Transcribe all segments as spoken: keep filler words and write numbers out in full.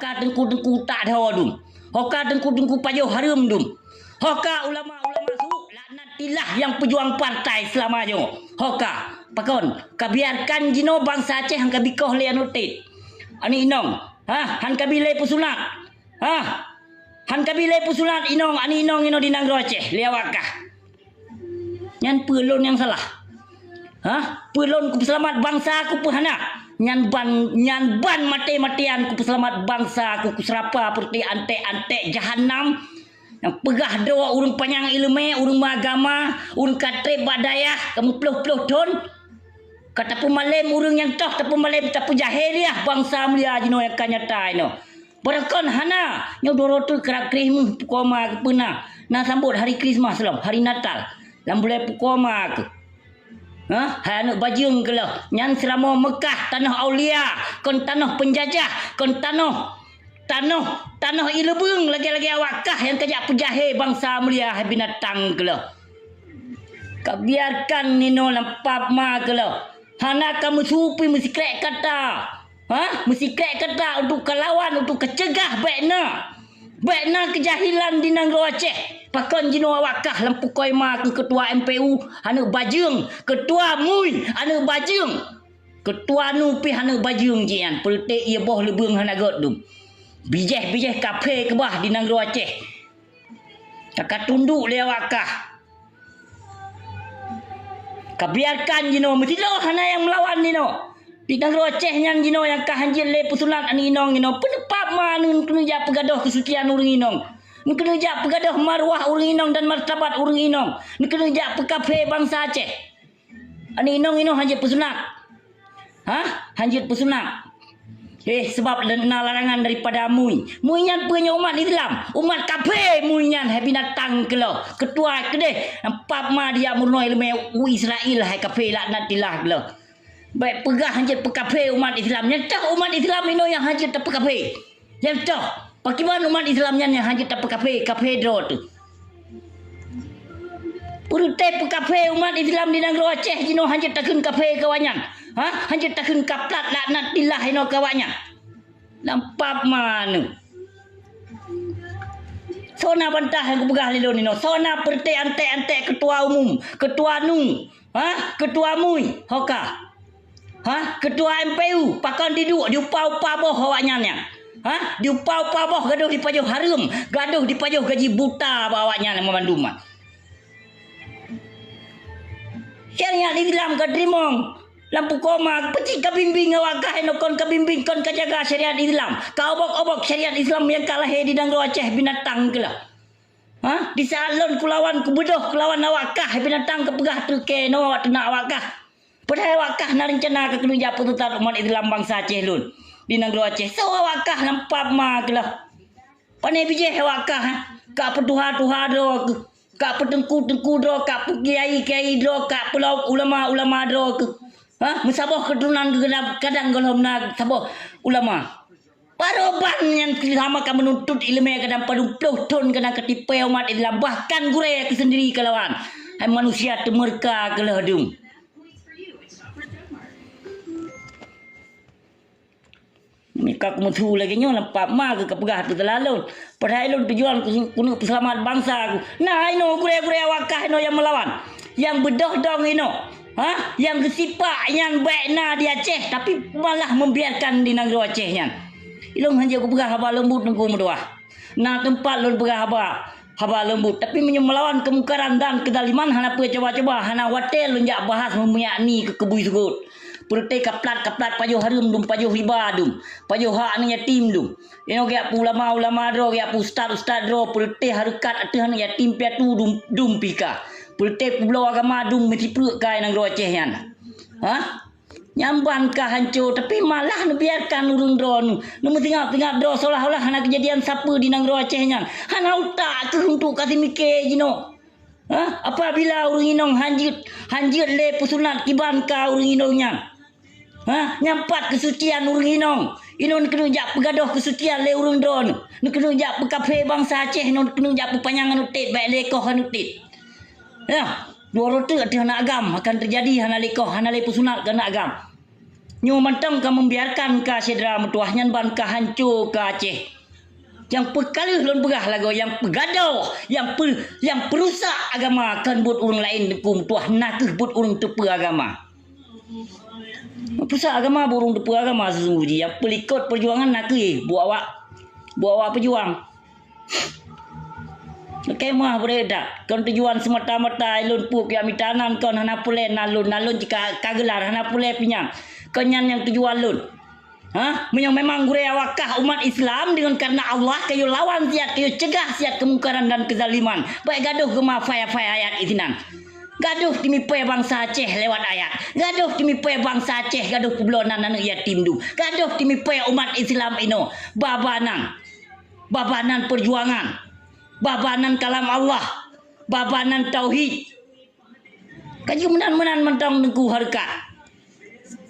Ka teungku-teungku utak dhoe dum. Ho ka teungku-teungku pajoh hareuem dum. Ho ka ulama-ulama su laknatillah nyang peujuang partai seulama nyoe. Ho ka. Pakon? Ka biarkan jinoe bansa Aceh han ka bikoh lé aneuk tet. Aneuk inong. Ha? Han ka bi lé peusunat. Ha? Han ka bi lé peusunat inong, aneuk inong inoe di nanggroe Aceh lé awak kah. Nyan peue lôn nyang salah? Hah? Peue lôn kupeuseulamat bansa ku peue hana? Nyan ban, nyan ban maté-matéan kupeuseulamat bansa ku, kuseurapa peureute anték-anték jahanam nyang peugah droe ureuëng panyang iéleumé, ureuëng meuagama, ureuëng ka treb bak dayah ka meuploh-ploh thon. Ka tapeumalém ureuëng nyang toh tapeumalém, tapeujahiliah bansa mulia jinoe nyang ka nyata inoe. Beureukan hana, nyoe dua ratus krak krih meuh pukoma keupeuna. Na sambot hari Krismas lom, hari Natal. Lam buleuen pukoma keuh. Hah? Hai aneuk bajeueng keuh lom. Nyan seuramoe Meukah, tanoh aulia, kon tanoh peunjajah, kon tanoh, tanoh, tanoh ié leubeueng lagée-lagée awak kah nyang ka jak peujahe bansa mulia hai binatang keuh lom. Ka biarkan ninoe lam pap ma keuh lom. Hana ka meusupi meusikrek kata. Hah? Meusikrek kata untuk kalawan, untuk keucegah bék na. Bék na keujahilan di nanggroe Aceh. Pakon jinoe awak kah lam pukoi ma keuh keutua M P U, aneuk bajeueng, keutua mui, aneuk bajeueng. Keutua nu pih aneuk bajeueng jih nyan, peureute ié boh leubeueng hana gét dum. Bijéh-bijéh kaphé keubah di nanggroe Aceh. Ka, ka tunduk lé awak kah. Ka biarkan jinoe meusidroe hana nyang meulawan jinoe. Di nanggroe Aceh nyan jinoe nyang ka hanjeuet lé peusunat aneuk inong jinoe. Peuneupat ma neukeuneuk jak peugadôh keusucian ureuëng inong. Neukeuneuk jak peugadôh maruah ureuëng inong dan martabat ureuëng inong. Neukeuneuk jak peukaphé bansa Aceh. Aneuk inong inoe hanjeuet peusunat. Hah? Hanjeuet peusunat. Eh, sebab na larangan daripada mui. Mui nyan peue nyoe umat Islam? Umat kaphé mui nyan hai binatang keuh lom. Keutua keudeh. Nampak ma dia meurunoe iéleumé u Israel hai kaphé laknatillah keuh lom. Bék peugah hanjeuet peukaphé umat Islam. Nyang toh umat Islam inoe nyang hanjeuet tapeukaphé. Nyang toh, pakriban umat Islam nyan nyang hanjeuet tapeukaphé, kaphé droe teuh. Peureute peukaphé umat Islam di nanggroe Aceh jinoe hanjeuet takheun kaphé keu awak nyan. Ha? Hanjeuet takheun kaplat laknatillah inoe keu awak nyan. Lam pap ma neuk. Soe na bantah nyang kupeugah lé lôn inoe? Soe na peureute anték-anték keutua umum, keutua nu? Ha? Keutua mui, ho ka. Ha? Keutua M P U, pakon diduek diupa-upa boh awak nyan nyan. Ha? Diupa-upa boh gadôh dipajoh hareuem, gadôh dipajoh gaji buta bak awak nyan banmandum nyan. Syariat Islam ka teurimong lam pukoma, peucit ka bimbéng awak kah inoe kon ka bimbéng kon ka jaga syariat Islam. Ka obok-obok syariat Islam nyang ka lahé di nanggroe Aceh binatang keuh lom. Ha? Di saat lôn kulawan, kubeudôh kulawan awak kah, binatang kapeugah teuke nyoe awak teunak awak kah. Padahai awak kah na reuncana keu keuneuk jak peusisat umat Islam bansa Aceh lôn di nanggroe Aceh. Soe awak kah lam pap ma keuh lom? Pane bijéh awak kah, ha? Ka peutuha-tuha droe keuh, ka peuteungku-teungku droe, ka peukiai-kiai droe, ka peulom ulama-ulama droe keuh. Ha? Meusaboh keuturonan keuh kadang, kadang gohlom na saboh ulama. Baroban nyang sama ka meununtut iéleumé kadang padum ploh thon kadang katipée umat Islam, bahkan gurée keuh seundiri kalawan. Hai manusia teumeurka keuh lheueh dum. Mika kumeusu lagée nyoe lam pap ma keuh kapeugah teuh teulalon. Padahai lôn tujuan keuh keuneuk peuseulamat bansa ku. Nah, inoe gurée-gurée awak kah inoe nyang meulawan. Nyang beudôh dong inoe. Ha? Nyang geusipak nyan bék na di Aceh, tapi malah membiarkan di nanggroe Aceh nyan. Ilôn hanjeuet kupeugah haba leumbut nunggu meudoah. Na teumpat lôn peugah haba, haba leumbut, tapi meunyoe meulawan keumungkaran dan keuzaliman hana peue cuba-cuba, hana watée lôn jak bahas meumiyakni keu keubui seugot. Peureute kaplat-kaplat pajoh hareuem dum, pajoh riba dum, pajoh hak aneuk yatim dum. Inoe geujak peuulama-ulama droe, geujak peuustad-ustad droe, peureute hareukat ateueh aneuk yatim piatu dum, dum pih ka. Peureute peubloe agama dum meusipreuk ka i nanggroe Aceh nyan. Hah? Nyan ban ka hanco, tapi malah neubiarkan ureuëng droeneuh. Neumeusingap-singap droe seolah-olah hana keujadian sapeue di nanggroe Aceh nyan. Hana utak keuh untuk ka seumiké jinoe. Hah? Apabila ureuëng inong hanjeuet, hanjeuet lé peusunat kiban ka ureuëng inong nyan. Hah? Nyan pat keusucian ureuëng inong. Inong neukeuneuk jak peugadôh keusucian lé ureuëng droeneuh. Neukeuneuk jak peukaphé bansa Aceh, inong neukeuneuk jak peupanyang aneuk tet, bék lé koh aneuk tet. Yah, dua roh teuk ateueh aneuk agam akan teujadi hana lé koh, hana lé peusunat keu aneuk agam. Nyoe mantong ka membiarkan ka syedara meutuwah nyan ban ka hanco ka Aceh. Nyang peukaleuh lôn peugah lagoe, nyang peugadôh, nyang peu-, nyang peurusak agama kon buet ureuëng laén Teungku meutuwah, na kheueh buet ureuëng teupeue agama. Peurusak agama buet ureuëng teupeue agama sesungguh jih. Nyang peulikot peujuangan na kheueh buet awak, buet awak peujuang. Keuhai meuah beureudah, kon tujuan seumata-mata lôn puek jak mita nan kon hana peureulée na lôn, na lôn cit ka, ka geular hana peureulée pinyang. Kon nyan nyang tujuan lôn. Ha? Meunyoe memang gurée awak kah umat Islam deungon kareuna Allah, kayue lawan siat, kayue cegah siat keumungkaran dan keuzaliman. Bék gadôh geuma faya-faya ayat isinan. Gadôh timipée bansa Aceh lewat ayat. Gadôh timipée bansa Aceh, gadôh peubloe nan aneuëk yatim dum. Gadôh timipée umat Islam inoe. Baba nan. Baba nan peujuangan. Baba nan kalam Allah. Baba nan tauhid. Ka jeuet meunan-meunan mantong Teungku hareukat.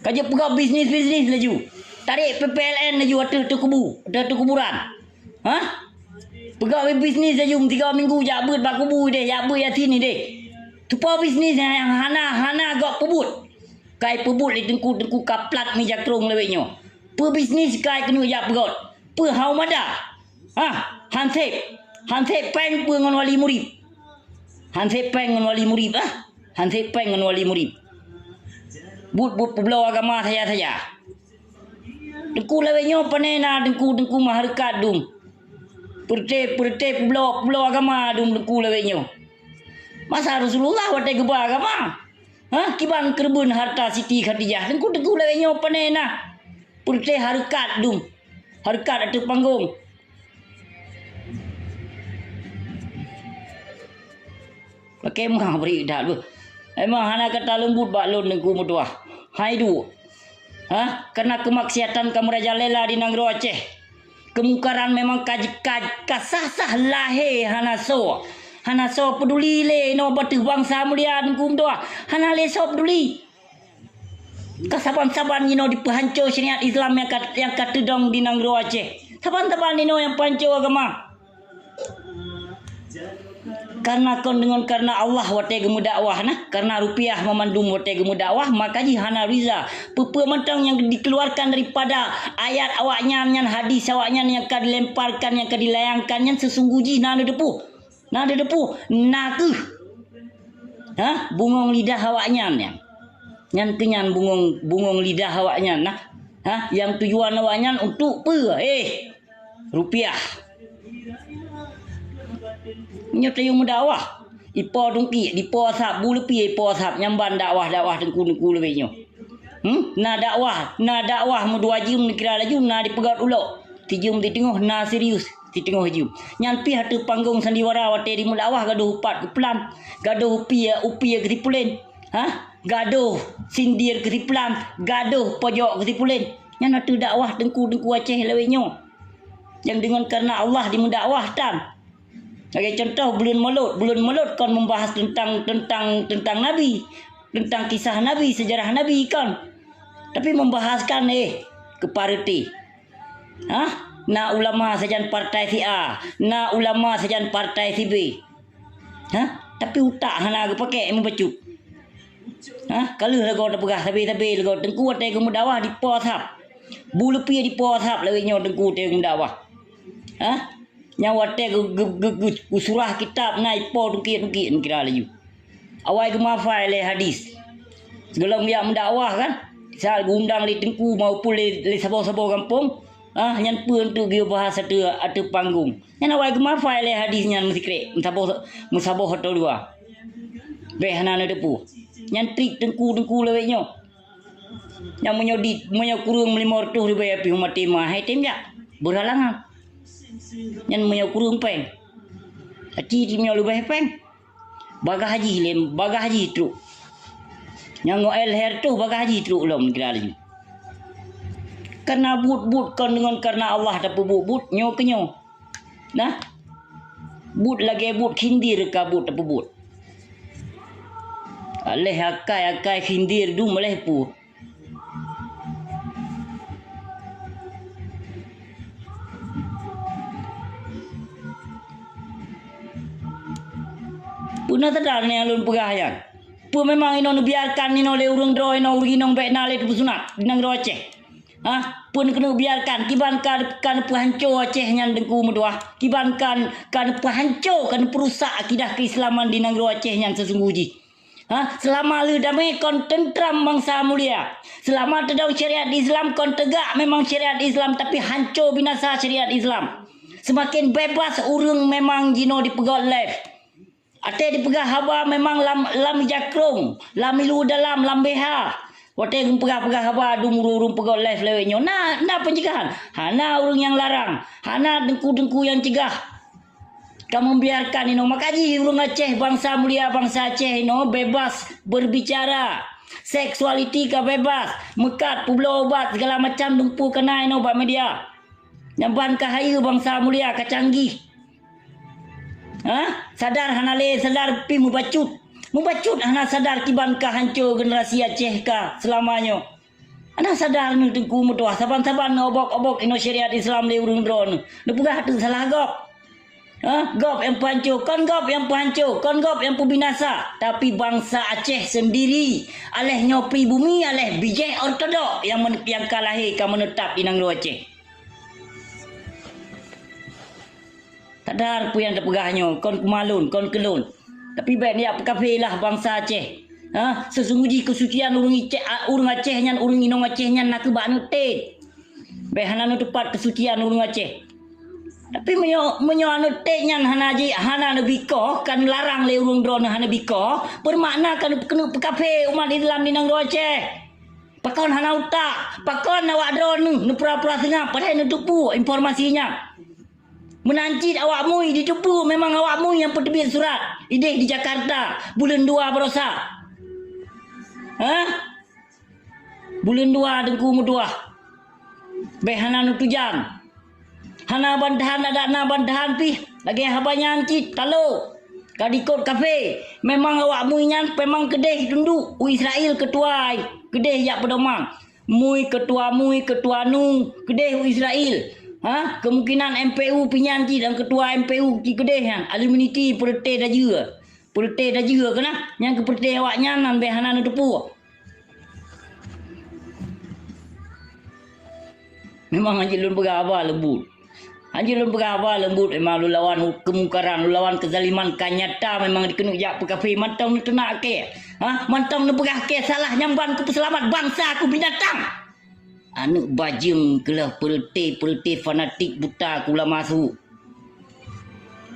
Ka jeuet peugah bisnis-bisnis laju. Tarek P P L N laju ateueh teukubu, ateueh teukuburan. Hah? Peugah bisnis laju tiga minggu jak beuet bak kubu deh, jak beuet yasin deh. Tupo bisnis nyang hana, hana gok peubuet. Kai peubuet lé Teungku, Teungku ka plat meujakrong lawét nyoe. Peue bisnis kai keuneuk jak peugöt? Peue hau mada? Ah, hansép. Hansép péng peue ngon wali murit? Hansép péng ngon wali murit, ah. Hansép péng ngon wali murit. Buet-buet peubloe agama saja-saja. Teungku lawét nyoe pane na teungku-teungku meuhareukat dum. Peureuté-peureuté peubloe-peubloe agama dum teungku lawét nyoe. Masa Rasulullah watée geuba agama? Hah? Kiban keureubeuen hareuta Siti Khadijah. Teungku-teungku lawét nyoe pane na. Peureuté hareukat dum. Hareukat ateueh panggong. Lakée meuah bri that beuh. Emang hana kata leumbut bak lôn teungku meutuah. Hai duek. Hah? Karena keumaksiatan ka meurajalela di nanggroe Aceh. Keumungkaran memang ka, ka, ka sah-sah lahé hana soe. Hana soe peuduli lé inoe bak teuh bansa mulia teungku meutuah. Hana lé soe peuduli. Ka saban-saban jinoe dipeuhanco syariat Islam nyang ka, nyang ka teudong di nanggroe Aceh. Saban-saban jinoe nyang peuhanco agama. Karena kon deungon karena Allah watée geumeudakwah nah, karena rupiah meumandum watée geumeudakwah, maka jih hana riza. Peue-peue mantong nyang dikeluarkan daripada ayat awaknyan nyan, hadis awaknyan nyang ka dilemparkan, nyang ka dilayangkan nyan seusungguh jih na neuteupeue. Na neuteupeue, na kheueh. Hah? Bungong lidah awaknyan nyan. Nyan keuh nyan bungong, bungong lidah awaknyan nah. Hah? Nyang tujuan awaknyan untuk peue? Eh, rupiah. Nyoe tayue meudakwah. Ipo tungki, dipo asab, bu leupie ipo asab, nyang ban dakwah-dakwah teungku-teungku leubeh nyoe. Hmm? Na dakwah, na dakwah meudua jeuem neukira laju, na dipeugöt ulok. Sijeuem siteungoh, na serius siteungoh jeuem. Nyan pih ateueh panggong sandiwara watée dimeudakwah gadôh upat geuplan, gadôh upie, upie keusipulen. Hah? Gadôh sindir keusiplan, gadôh pojok keusipulén. Nyan ateueh dakwah teungku-teungku Aceh lawét nyoe. Nyang deungon karena Allah dimeudakwah tan. Lagée contoh buleuen Molot. Buleuen Molot kon membahas teuntang, teuntang, teuntang Nabi, teuntang kisah Nabi, seujarah Nabi kon. Tapi membahaskan, eh, keupareuti. Hah? Na ulama sajan partai si A, na ulama sajan partai si B. Hah? Tapi utak hana geupakée meubacut. Hah? Ka lheueh lagoe tapeugah sabe-sabe lagoe teungku watée geumeudakwah dipo asab. Bu leupie dipo asab lawét nyoe teungku watée geumeudakwah. Hah? Nyang watée geu-, geu-, geu-, geu-, geusurah kitab na ipo tungkiek-tungkiek neukira laju. Awai geumafai lé hadis. Sigohlom geujak meudakwah kan, saat geuundang lé teungku maupun lé, lé saboh-saboh gampông, ah, nyan peue untuk geuyue bahas ateueh, ateueh panggong. Nyan awai geumafai lé hadis nyan meusikrek, meusaboh, meusaboh atau dua. Béh hana neuteupeue. Nyan trik teungku-teungku lawét nyoe. Nyang meunyoe di, meunyoe kureueng lima ratus ribèe pih umat tema, hai tem jak. Beurhalangan. Nyan meunyoe kureueng péng. Aci ti meunyoe leubeh péng. Bagah jih lé, bagah jih trok. Nyang ngon L H R tu bagah jih trok lom kira laju. Karena buet-buet kon deungon karena Allah tapeubuet buet nyoe keu nyoe. Nah. Buet lagée buet khindir ka buet tapeubuet. Aléh akai-akai khindir dum aléh pu. Peue na teuda nyang lôn peugah nyan? Peue memang inoe neubiarkan inoe lé ureuëng droe inoe ureuëng inong bék na lé teupeusunat di nanggroe Aceh? Ha? Peue keuneuk biarkan? Kiban ka, ka neupeuhanco Aceh nyan Teungku meutuah. Kiban ka, ka neupeuhanco, ka neupeurusak akidah keuislaman di nanggroe Aceh nyan seusunggoh jih. Ha? Seulama lheueh damé kon teuntram bansa mulia. Seulama teudong syariat Islam kon teugak memang syariat Islam, tapi hanco binasa syariat Islam. Seumaken bebas ureuëng memang jinoe dipeugöt lé. Até dipeugah haba memang lam, lam jakrong, lam ilu dalam, lam B H. Watée geupeugah-peugah haba dum ureuëng-ureuëng peugöt live lewat nyoe. Na, na pencegahan. Hana ureuëng nyang larang. Hana teungku-teungku nyang cegah. Ka membiarkan inoe. Maka jih ureuëng Aceh, bansa mulia, bansa Aceh inoe bebas berbicara. Seksualiti ka bebas. Meukat, peubloe ubat, segala macam dumpeue kana inoe bak media. Nyang ban ka hayeue bansa mulia, ka canggih. Ha? Sadar hana lé, sadar pi mubacut. Mubacut hana sadar kiban ka hanco generasi Aceh ka seulama nyoe. Hana sadar neuh teungku meutuah, saban-saban neuobok-obok inoe syariat Islam lé ureuëng droeneuh. Neupeugah teuk salah gob. Ha? Gob nyang peuhanco, kon gob nyang peuhanco, kon gob nyang peubinasa, tapi bansa Aceh sendiri. Aléh nyoe pribumi, aléh bijéh ortodok nyang men-, nyang ka lahé ka meunetap di nanggroe Aceh. Sadar peue nyang tapeugah nyoe, kon keu malôn, kon keu lôn. Tapi bék neujak peukafé lah bansa Aceh. Ha? Seusunggoh jih keusucian ureuëng Iceh, a, ureuëng Aceh nyan, ureuëng inong Aceh nyan na keu bak aneuk tét. Bék hana neuteupat keusucian ureuëng Aceh. Tapi meunyoe, meunyoe aneuk tét nyan hana ji, hana neubikoh, ka neularang lé ureuëng droeneuh hana bikoh, beumakna ka neukeuneuk peukafé umat Islam di nanggroe Aceh. Pakon hana utak? Pakon awak droeneuh neupura-pura seungab padahai neuteupeue informasi nyan? Meunan cit awak MUI jiteupeue memang awak MUI nyang peuteubiet surat idéh di Jakarta buleuen dua baroesa. Hah? Buleuen dua Teungku meutuah. Bék hana neutujan. Hana bantahan, adak na bantahan pih lagée haba nyan cit talo. Ka dikot kafé, memang awak MUI nyan memang keudeh tunduk u Israel keutuai, keudeh jak peudomang. MUI keutua, MUI keutua nu keudeh u Israel. Ha, kemungkinan MPU pih nyan cit dan keutua MPU cit keudeh nyan, alumni peureute dajeue. Peureute dajeue keunan, nyang keupeureuté awak nyan nan bék hana neuteupeue. Memang hanjeuet lôn peugah haba leumbut. Hanjeuet lôn peugah haba leumbut, memang lôn lawan kemungkaran, lôn lawan keuzaliman ka nyata memang dikeuneuk jak peukafé mantong neuteunak kée. Ha? Mantong neupeugah kée salah nyang ban kupeuseulamat bansa ku binatang. Aneuk bajeueng keuloh peureute-peureute fanatik buta keu ulama su.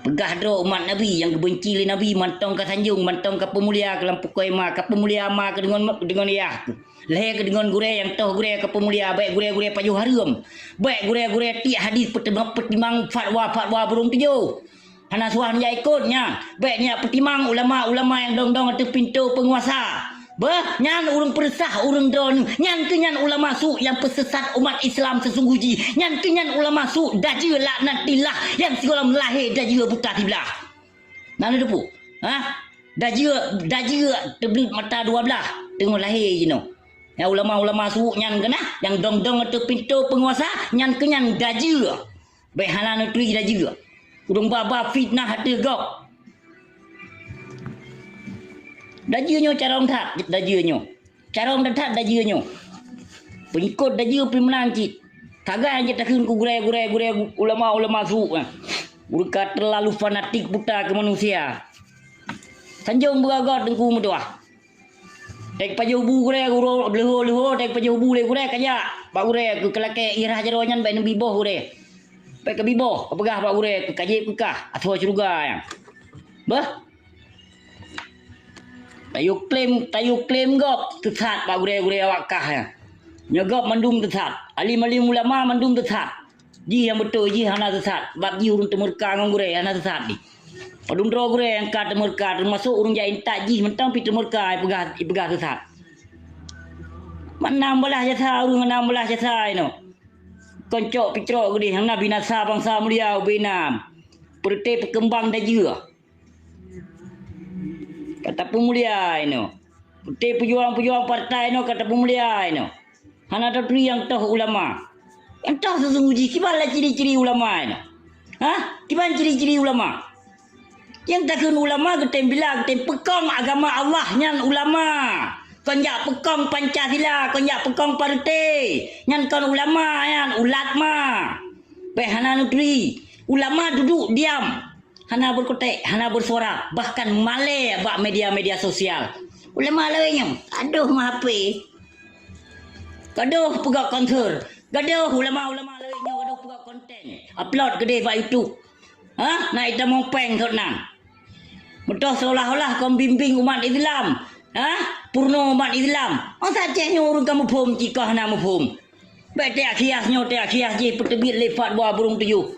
Peugah droe umat Nabi nyang geubenci lé Nabi mantong ka sanjong, mantong ka peumulia keu lam pukoi ma, ka peumulia ma keu deungon, deungon yah. Lhée keu deungon gurée nyang toh gurée ka peumulia, bék gurée-gurée pajoh hareuem. Bék gurée-gurée tiek hadis peutimang, peutimang fatwa-fatwa burông tujoh. Hana suah neujak ikot nyan. Bék neujak peutimang ulama-ulama nyang dong-dong ateueh pintoe peunguasa. Beuh, nyan ureuëng peureusah ureuëng droeneuh. Nyan keuh nyan ulama su nyang peuseusat umat Islam seusunggoh jih. Nyan keuh nyan ulama su dajeue laknatillah nyang sigohlom lahé dajeue buta siblah. Na neuteupeue? Hah? Dajeue, dajeue teubleuet mata dua blaih teungoh lahé jinoe. Nyang ulama-ulama su nyan keuh na, nyang dong-dong ateueh pintoe peunguasa, nyan keuh nyan dajeue. Bék hana neuturi dajeue. Ureuëng ba-ba fitnah ateueh gob. Dajeue nyoe carông that, dajeue nyoe. Carông that-that dajeue nyoe. Peungikot dajeue pih meunan cit. Sagai jeuet takheun keu gurée-gurée, gurée ulama-ulama su nyan. Ureuëng ka teulalu fanatik buta keu manusia. Sanjong beugagah Teungku meutuah. Teuk pajoh bu gurée, leuho-leuho teuk pajoh bu lé gurée kajak bak gurée keu keulakée irah jaroe nyan bék neubi boh gurée. Bék keubi boh, kapeugah bak gurée keu kajép keu kah asoe syeuruga nyan. Beuh. Tayue klaim, tayue klaim gob teusat bak gurée-gurée awak kah nyan. Nyoe gob mandum teusat. Alim-alim ulama mandum teusat. Jih nyang beutôi jih hana teusat, sabab jih ureuëng teumeureuka ngon gurée hana teusat jih. Padum droe gurée nyang ka teumeureuka, teumasok ureuëng jak intat jih mantong pih teumeureuka ipeugah, ipeugah teusat. Meunan balaih jasa ureuëng, meunan balaih jasa inoe. Kon cok picrok geudeh, hana binasa bansa mulia ubena. Peureute peukeumbang dajeue. Ka tapeumulia inoe. Peureute peujuang-peujuang partai inoe ka tapeumulia inoe. Hana taturi nyang toh ulama. Nyang toh seusunggoh jih, kiban lah ciri-ciri ulama inoe. Hah? Kiban ciri-ciri ulama? Nyang takheun ulama geutem bila, geutem peukong agama Allah nyan ulama. Kon jak peukong Pancasila, kon jak peukong partai. Nyan kon ulama nyan, ulat ma. Peh hana neuturi. Ulama duduk diam. Hana berkutik, hana bersuara, bahkan malèe bak media-media sosial. Ulama lawét nyoe, adoh ma H P. Gadoh peugah konser. Gadoh ulama-ulama lawét nyoe gadoh peugah konten. Upload keudeh bak YouTube. Hah? Na itamong péng thot nan. Meutoh seolah-olah kon bimbing umat Islam. Hah? Purno umat Islam. Masa Aceh nyoe ureueng ka muphom, cit ka hana muphom. Bèk teuak khias nyoe, teuak khias jih, peuteubiet lé fatwa burông tujoh.